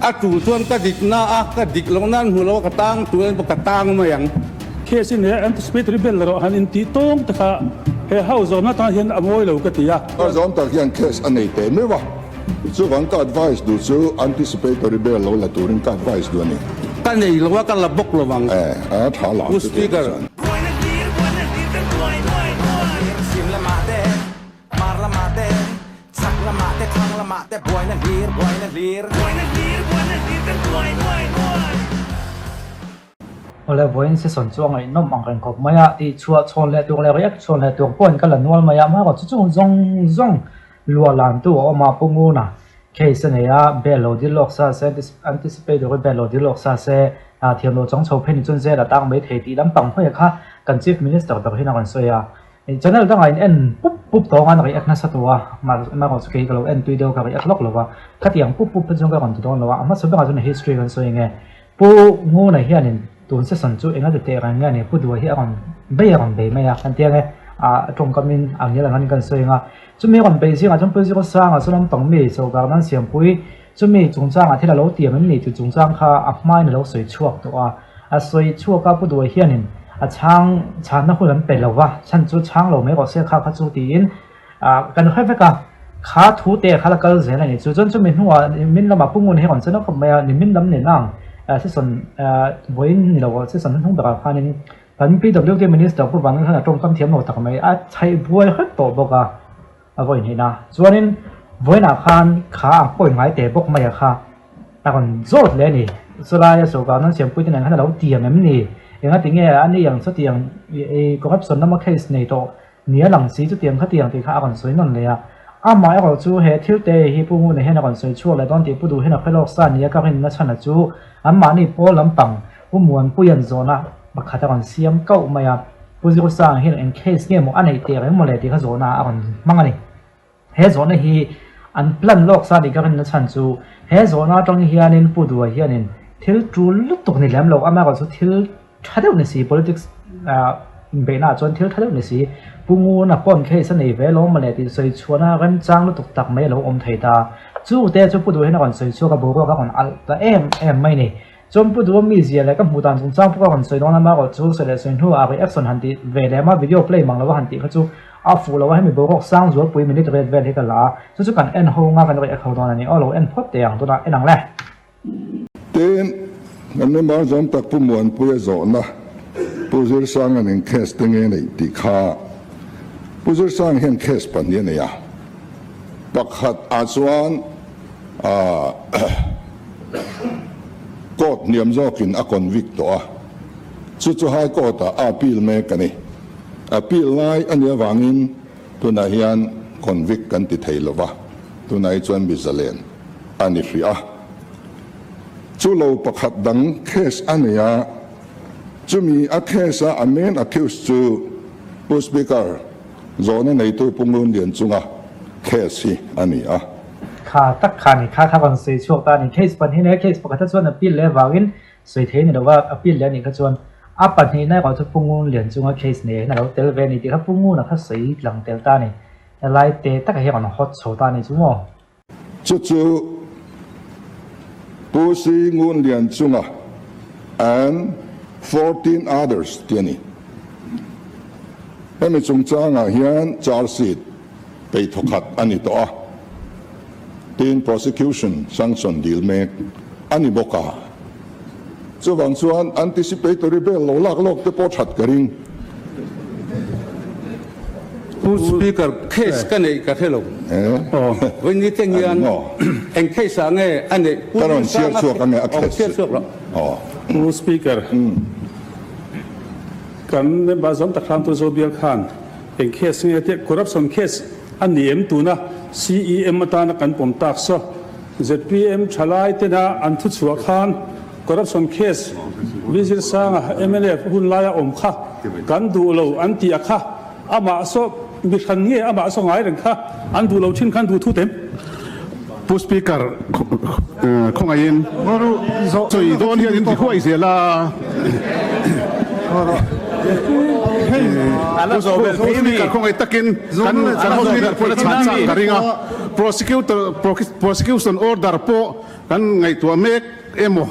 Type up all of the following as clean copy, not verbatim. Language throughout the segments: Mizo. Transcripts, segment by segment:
A tul chuan ka dikna a, ka dik loh nan hmu lo a ka tang tur a ni pawh ka tang mai ang. Case in he anticipatory bail erawh han intih tawng te kha he house zawmna tan hian a mawi lo ka ti a. A zawm tak hian case a nei teh meuh a, chuvang ka advice duh chu anticipatory bail lo la turin ka advice duh a ni. Ka nei lo a, ka la bawk lo ang. Eh, a tha la Pu Speaker. Hmar lamah te, chhak lamah te, thlang lamah te buaina hlir, buaina hlir. Buaina hlir, buaina hlir kan buai nuai nuai. Awle vawiin session chu a ngaihnawm ang reng khawp mai a, tih chhuah chhawn leh tur leh react chhawn leh tur pawhin ka la nual mai a, amaherawhchu chu chung zawng zawng luah lan tu a awm a, Pu Nguna case a nei a, bail lo dil lawk sa se, anticipatory bail lo dil lawk sa se, thiam lo chang chho phei ni chuan zel a tang mai thei tih lampang hawia kha kan Chief Minister ber hian a rawn sawi a. Channel dangah in en pup pup tawng a, na react nasa tawh a, mahse chu kei ka lo en tui deuh ka react lawk lo va, khatiang pup pup phei chuan ka rawn ti dawn lo a, a hmasa berah chuan history kan sawi enge Pu Nguna hianin tun session chu enga ti teh reng nge ni Pu Dua hi a rawn bei a rawn bei mai a, kan tia nge a tawngkamin ang ngial ang hian kan sawi anga, chumi a rawn bei zingah chuan Pu Zirosanga chu lampang mi sawrkar nan siampui chumi chungchangah thil a lo tiam em ni tih chungchang kha a hmain a lo sawi chhuak tawh a, a sawi chhuak a Pu Dua hianin a chhang chhanna hun an pe lo va, chhan chu chhang lo mai rawh se kha kha chu tiin kan hre vek a, kha thu te kha la kal zel a ni. Chu chuan chumi hnuah nimin lamah Pu Ngun hi rawn che nawk khawp mai a, nimin lam nen ang session vawiin ni lo session hnuhnung berah khanin kan PWD Minister Pu Vanlalhan a tawngkam thiam lo tak mai a chhaih buai hrep tawh bawk a. A vawi hnihna chuanin vawiinah khan kha a pawi ngai teh bawk mai a kha a rawn zawt leh a ni. Chulaia sawrkar nan siampuite nen khan a lo tiam em ni? Enga ti nge a ni ang chutiang i corruption lama case nei tawh ni a lang si chutiang khatiang tih kha a rawn sawi nawn leh a. Amah erawh chu he thil te hi Pu Nguna hian a rawn sawi chhuak leh dawn tih Pu Duh hian a hre lawk sa nia ka rinna chhan a chu anmahni pawl lampang Pu Muanpuia'n zawhna pakhat a rawn siam kauh mai a, Pu Zirusang hian eng case nge maw a neih teh reng maw le tih kha zawhna a rawn hmang a ni. He zawhna hi an plan lawk sa tih ka rinna chhan chu he zawhna atang hianin Pu Dua hianin thil tul lutuk ni lem lo, amaherawhchu chu thil tha deuh ni si, politics inbeihna ah chuan thil tha deuh ni si, Pu Nguna pawn case a nei ve lo maw le tih sawi chhuahna remchang lutuk tak mai a lo awm thei ta. Chu te chu Pu Dua hian a rawn sawi chhuak a, boruak a rawn alh ta em em mai ni. Chuan Pu Duha mizia leh ka hmuh dan chungchang pawh ka rawn sawi dawn a, amaherawh chu sawi leh sawi hnuah reaction han tih ve lem a, video play mang lova han tih kha chu a fuh lo a, hemi boruak sang zualpui minute ret vel hi ka la a, chu chu kan en ho nga kan react ho dawn a ni aw, lo en phawt teh ang tunah en ang le. Tin, kan member zawm tak Pu Muanpuia zawhna Pu Zirsanga'n eng case te nge neih tih kha Pu Zirsang hian case pahnih a nei a, pakhat ah chuan ah Court hniam zawkin a convict tawh a, chu chu High Court ah a appeal mek a ni. Appeal lai a nih avangin tunah hian convict kan ti thei lova, tunah hi chuan mi zalen a ni hrih a. Chu lo pakhat dang case a nei a, chumi a case a a main accused chu Pu Speaker, Zawhna neitu Pu Ngunlian chunga case hi a ni a. Kha tak kha ni kha kha rawn sawi chhuak ta a ni. Case pahnih nei a, case pakhata chuan appeal leh avangin sawi thei a ni lo va, appeal leh a nih kha chuan a pahnihna erawh chu Pu Ngunlian chunga case nei hian a lo tel ve a ni tih kha Pu Nguna kha sawi tlang tel ta a ni. Helai te taka hi a rawn hawt chho ta a ni chu maw? Chu chu Pu Si Ngunlian chunga and 14 others tih a ni. Hemi chungchangah hian charge sheet peih thawkhat a ni tawh a, tin prosecution sanction dil mek a ni bawk a. Chuvang chuan anticipatory bail lo lak lawk te pawh that ka ring. Pu Speaker, case ka neih ka hre lo. Vawiin te hian eng case ah nge a neih? Ka rawn chhiar chhuak ange a case chu. Pu Speaker, kan member zawm tak hram tu Zobial khan eng case nge tia corruption case a ni em tuna CEM atana kan pawm tak saw zpm thalai tena an thuchhuah khan corruption case Vizir Sanga mnf hun laia awm kha kan duh lo an tih a kha amah saw mi hran nge amah saw ngai reng kha an duh lo thin khan duh thut em? Pu Speaker, khawngaihin sawi dawn hian in ti huai zel a. Pu Speaker, khawngaih takin kan kan House Leader pawhin a chhan chak ka ring a. Prosecutor prosecution order pawh kan ngaihtuah mek emaw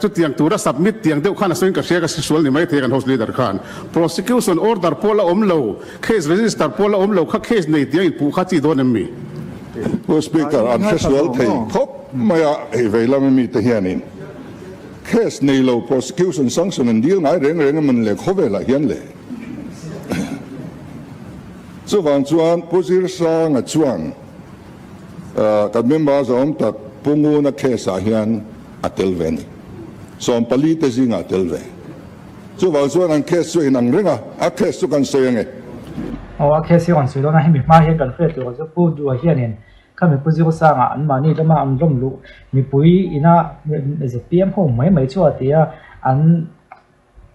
chutiang tura submit tiang deuh khan a sawiin ka hria ka hre sual ni maithei kan House Leader khan. Prosecution order pawh la awm lo, case register pawh la awm lo kha case nei tiang inpuh kha chi dawn em mi? Pu Speaker, an hre sual thei khawp mai a, hei vei lama mite hianin case nei lo prosecution sanction an dil ngai reng reng emawn le khawvelah hian le. Chuvang chuan Pu Zirsanga chuan kan member zawm tak Pu Nguna case ah hian a tel ve a ni. 14 te zingah a tel ve. Chuvang chuan an case chu a inang reng a, a case chu kan sawi ange. Aw a case hi rawn sawi dawn a, hemi hma hian kan hriat tur chu Pu Dua hianin khami Pu Zirsanga an mahni lama an lawm luh mipui ina zpm ho mai mai chu a ti a, an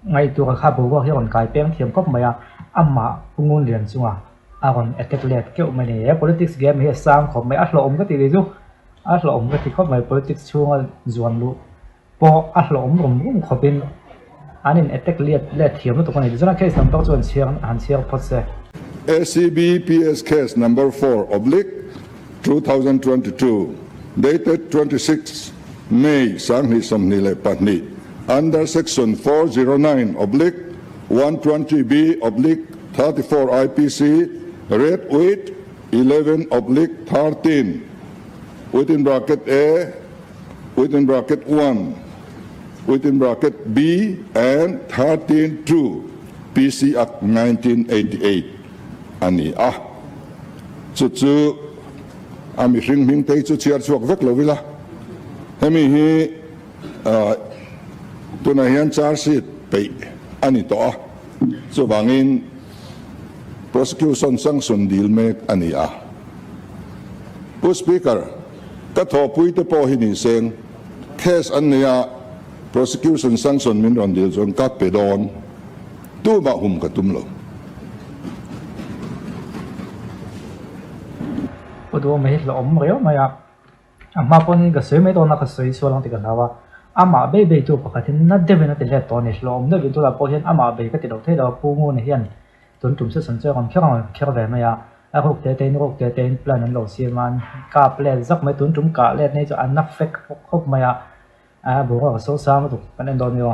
Ngaihtuah kha boruak hi a rawn kai peng thiam khawp mai a, amah Pu Ngunlian chunga a rawn attack let keuh mai a ni. He politics game hi a sang khawp mai, a hlawhawm ka tih leh chu a hlawhawm ka ti khawp mai, politics chhunga zuan luh pawh a hlawhawm rum rum khawpin an in attack let let thiam lutuk a ni. Tichuan a case lam pawh chu an chhiar han chhiar phawt se. ACB PS Case Number 4 oblique 2022 dated 26 May 2022 under Section 409 oblique 120B oblique 34 IPC read with 11 oblique 13 within bracket A within bracket 1 within bracket B and 13 2 PC Act 1988 a ni a. Chu chu a mihring hming te hi chu chhiar chhuak vek lo ila. Hemi hi tunah hian charge sheet peih a ni tawh a, chuvangin prosecution sanction dil mek a ni a. Pu Speaker, ka thawhpui te pawh hi ni seng, case an nei a, prosecution sanction min rawn dil chuan ka pe dawn. Tumah hum ka tum lo. Pu Duhawma hi hlauhawm riau mai a, a hma pawn ka sawi mai dawn a, ka sawi sual ang tih ka hlau a, amah bei bei tu pakhat hi na deuhin a ti hlet tawh a ni, hlauhawm deuhin tunah pawh hian amah bei ka ti lo thei lo a, Pu Nguna hian tun tum session chu a rawn kher ang kher ve mai a, a ruk te tein ruk te tein plan an lo siam a, an kap let zak mai, tun tum kah let nei chu an na fek khawp mai a. A boruak a so sang lutuk kan en dawn nia.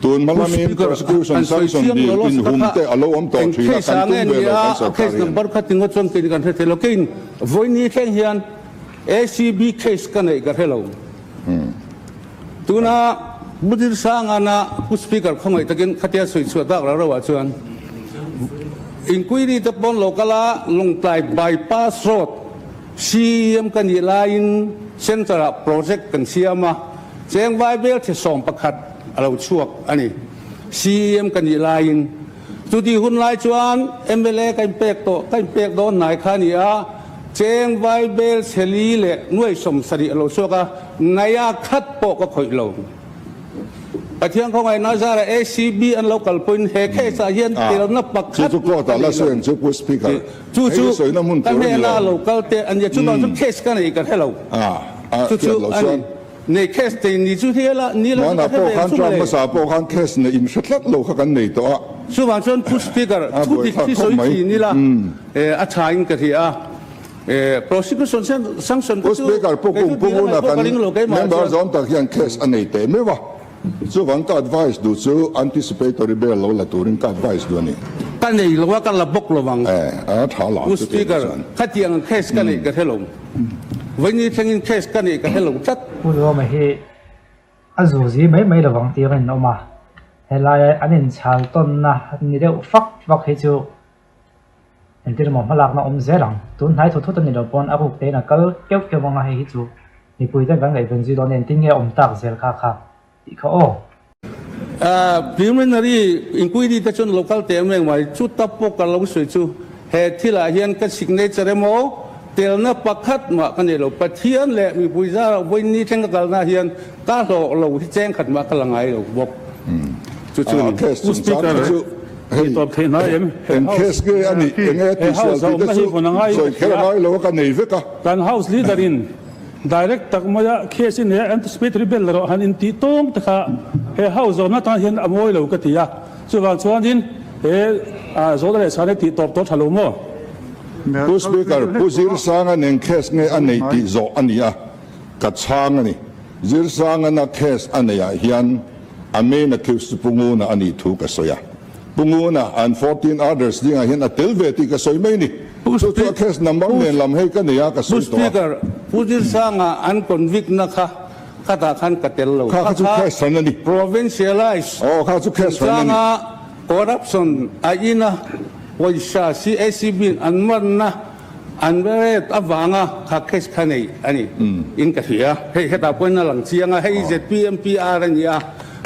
Tun hma lamin prosecution sanction dil inhum te a lo awm tawh thin a, kan tum ve lo kan sorkar hian. Number kha tingaw chuan kei kan hre thei lo. Keiin vawiin thleng hian ACB case ka neih ka hre lo. Tuna Pu Dirsangana Pu Speaker khawngaih takin khatia sawi chhuah tak rau rauah chuan inquiry te pawn lo kal a, Lawngtlai bypass road CEM ka nih laiin Centre ah project kan siam a, cheng vai vel che 11 a lo chhuak a ni. CEM ka nih laiin. Chuti hun lai chuan mla ka inpek tawh, ka inpek dawn hnai kha a ni a, cheng vai bel chhe li leh nuai 70 a lo chhuak a, ngaia khat pawh ka khawih lo. Pathian khawngaihna zara ACB an lo kalpuiin he case ah hian telna pakhat Chu chu court ah la sawi ang chu Pu Speaker. Chu chu ka hnena lo kal te a nia, chuvang chu case ka nei ka hre lo. Chu chu a ni. Nei case nei ni chu hi la ni lo chu ka hre ve ang chu mawle. Hmasa pawh khan case nei in hre tlat lo kha kan nei tawh a. Chuvang chuan Pu Speaker thu dik hi sawi thin ila a tha in ka hria a. Prosecution sanction Pu Speaker Pu Kum Pu Nguna kan member zawm tak hian case a nei teh meuh a, chuvang ka advice duh chu anticipatory bail lo la turin ka advice duh a ni. Ka nei lo a, ka la bawk lo ang. A tha la Pu Speaker, khatiang case ka neih ka hre lo. Vawiini thlengin case ka neih ka hre lo tlat. Pu Duhawma hi a zuzi mai mai lovang tih a rinawm a, helaia an inchhal tawnna ni deuh fak fak hi chu Entir maw hmalakna awm zel ang. Tun hnai thut thut a ni lo pawn a ruk tein a kal keuh keuh ang a, hei hi chu mipui ten kan ngaihven zui dawn e, engtin nge awm tak zel kha kha tih kha aw. Preliminary inquiry te chuan lo kal teh meng mai, chu ta pawh ka lo sawi chu he thilah hian ka signature emaw telna pakhat mah ka nei lo, Pathian leh mipui zara vawiin thleng ka kalna hian ka hlawh lo hi cheng khat mah ka la ngai lo bawk. Chu chu a ni. Pu Speaker, Hei tawp theih hnai em? Eng case nge a nih? Eng nge He tihsual house a tih te awmna hi chu vun a ngai sawi kher a ngai lo a, ka nei vek a. Kan house leader in direct tak maia case in he anticipatory bail erawh han intih tawng te kha he house zawmna tan hian a mawi lo ka ti a. Chuvang chuanin he zawhna leh chhana tih tawp tawh tha lo maw? Pu Speaker, Pu Zirsanga'n eng case nge a nei tih zawh a ni a, ka chhang a ni. Zirsangan a case a neih ah hian a main accused chu Pu Nguna a nih thu ka sawi a. Pu Nguna an 14 others dingah hian a tel ve tih ka sawi mai ni. Chu chu a case number nen lam hei ka nei a, ka sawi tawh a. Pu Speaker, Pu Zirsanga an convict na kha khatah khan ka tel lo. Kha kha chu case hran a ni. Provincialize Aw, kha chu case hran a ni. chungchanga corruption a ina pawisa CACB in an manna An rate avanga kha case kha nei a ni in ka hria. Hei hetah pawhin a lang chiang a, hei ZPMPR a ni a.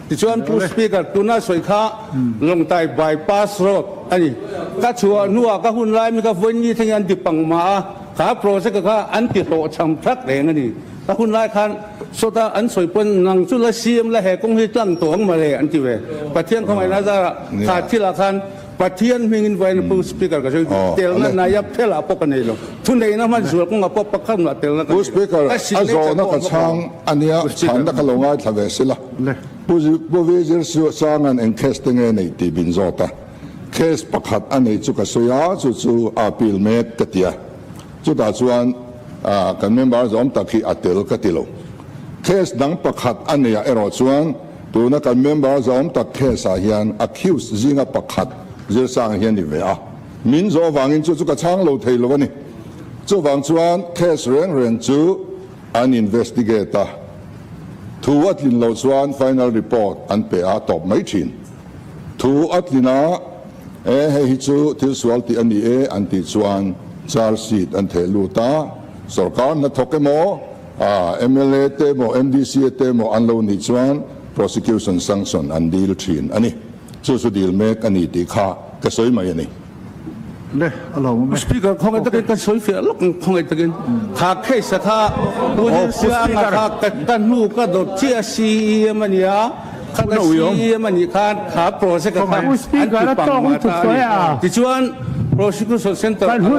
Tichuan Pu Speaker, tuna sawi kha Lawngtlai Bypass Road a ni. Ka chhuah hnuah ka hun lai mi kha vawiin thlengin an ti pang mah a, kha project kha an ti hlawhchham thak reng a ni. Ka hun lai khan sawta an sawi pawn nang chu la CM la he kawng hi tlang tawh ang mawle an ti ve. Pathian khawngaihna zarah kha thilah khan Pathian hmingin vawiin Pu Speaker ka sawi duh. Telna naiap thelah pawh ka nei lo. Thuneihna hman zual kawngah pawh pakhat mah telna ka Pu nei lo. Speaker, Ka a signature zawhna pawh ka a bawk chhang lo. a nia, Pu Speaker. chhanna ka lo ngaithla ve sila. Pu Pu Vizir Sanga'n eng case te nge nei tih min zawt a. Case pakhat a nei chu ka sawi a, chu chu a appeal mek ka ti a. Chutah chuan kan member zawm tak hi a tel ka ti lo. Case dang pakhat a neihah erawh chuan tuna kan member zawm tak case ah hian accused zinga pakhat zirsang hi a ni ve a. Min zawh avangin chu chu ka chhang lo thei lo a ni. Chuvang chuan case reng reng chu an investigate a, thu a tlin loh chuan final report an pe a tawp mai thin. Thu a tlin a, e hei hi chu thil sual tih a ni e an tih chuan charge sheet an theh lut a, sorkar hnathawk emaw, A mla te emaw MDC te emaw an lo nih chuan prosecution sanction an dil thin a ni. Chu chu dil mek a ni tih kha ka sawi mai a ni. Le, a lo awm e. Speaker, khawngaih takin ka sawi fiah lawk ang, khawngaih takin. Kha case a kha Pu Zirsianga kha ka hnu ka dawt chiah CEM a nia, kha ka CEM a nih khan kha project a kha an ti pang mah ta a ni. Tichuan Prosecution Centre a lo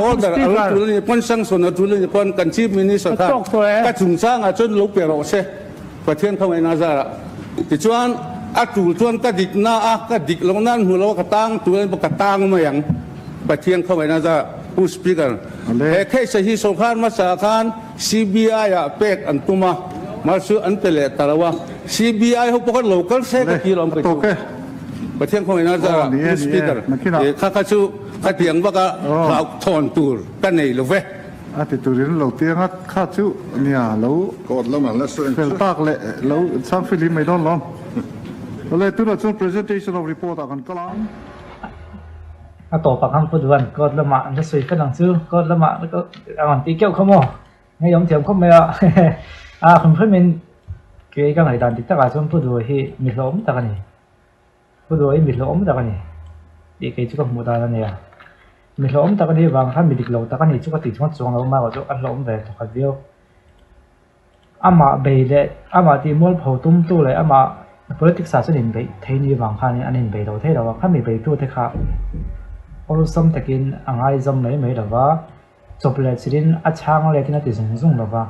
order a lo tul a nih pawn sanction a tul a nih pawn kan Chief Minister khan ka chungchangah chuan lo pe rawh se Pathian khawngaihna zarah. Tichuan a tul chuan ka dik na a ka dik loh nan hmu lo a ka tang tul a nih pawh ka tang mai ang Pathian khawngaihna zarah. Pu Speaker, he case hi sorkar hmasa khan CBI ah pek an tum a, mahse an pe leh ta lo a, CBI ho pawh khan lo kal se ka ti lo ang ka chu. Pathian khawngaihna zarah Pu Speaker, kha kha chu khatiang vaka hlauhthawn tur ka nei lo ve. A ti turin lo tiang a, kha chu nia lo Court lamah la sawi ang fel chu. tak leh lo chhang fihlim mai dawn lawm. Awle tunah chuan presentation of report ah kan kal ang. A tawpah khan Pu Duan court lamah an la sawi fel ang chu, court lamah a rawn tih keuh kha maw? Ngei awm thiam khawp mai a, a hrim hrimin kei ka ngaihdan dik takah chuan Pu Duai hi mi hlawhawm tak a ni. Pu Duai hi mi hlawhawm tak a ni tih kei chu ka hmuh dan a nia. Mi hlawhawm tak a nih vang khan mi dik lo tak a nih chu ka tih chuan chuang lo mai chu a hlawhawm ve thawkhat viau. Amah bei leh amah tih mualpho tumtu leh amah politics ah chuan inbeih thei ni vang khanin an inbei lo thei lo a, khami beitute kha awlsam takin a ngaizam mai mai lo va. Chawp leh chilhin a chhang letin a ti zung zung lo va,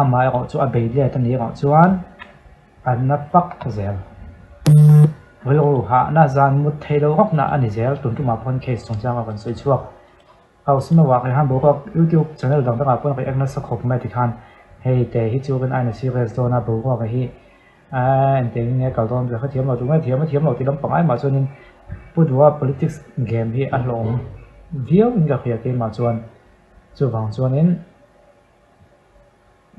amah erawh chu a bei let a nih erawh chuan a na pak zel. Rilru hahna zan mut thei lo rawkna a ni zel, tun tumah pawhin case chungchanga kan sawi chhuak. House hma vak hian boruak YouTube channel dang dangah pawhin react nasa khawp mai tikhan hei te hi chu kan aina serious dawn a, boruak hi Aaa engtiangin nge kal dawn ka thiam lo tunge thiam a thiam lo tih lampang ai mah chuanin Pu Duha politics game hi a hlawhawm viau in ka hria keimah chuan chuvang chuanin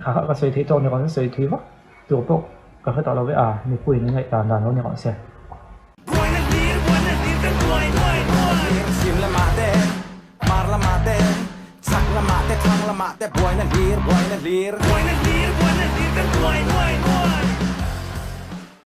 kha kha ka sawi theih tawk ni rawh se sawi thui vak tur pawh ka hre tawh lo ve a mipuiin an ngaihdan dan lo ni rawh se. Chhim lamah te, hmar lamah te, chhak lamah te, thlang lamah te buaina hlir, buaina hlir. Buaina hlir, buaina hlir kan buai nuai nuai.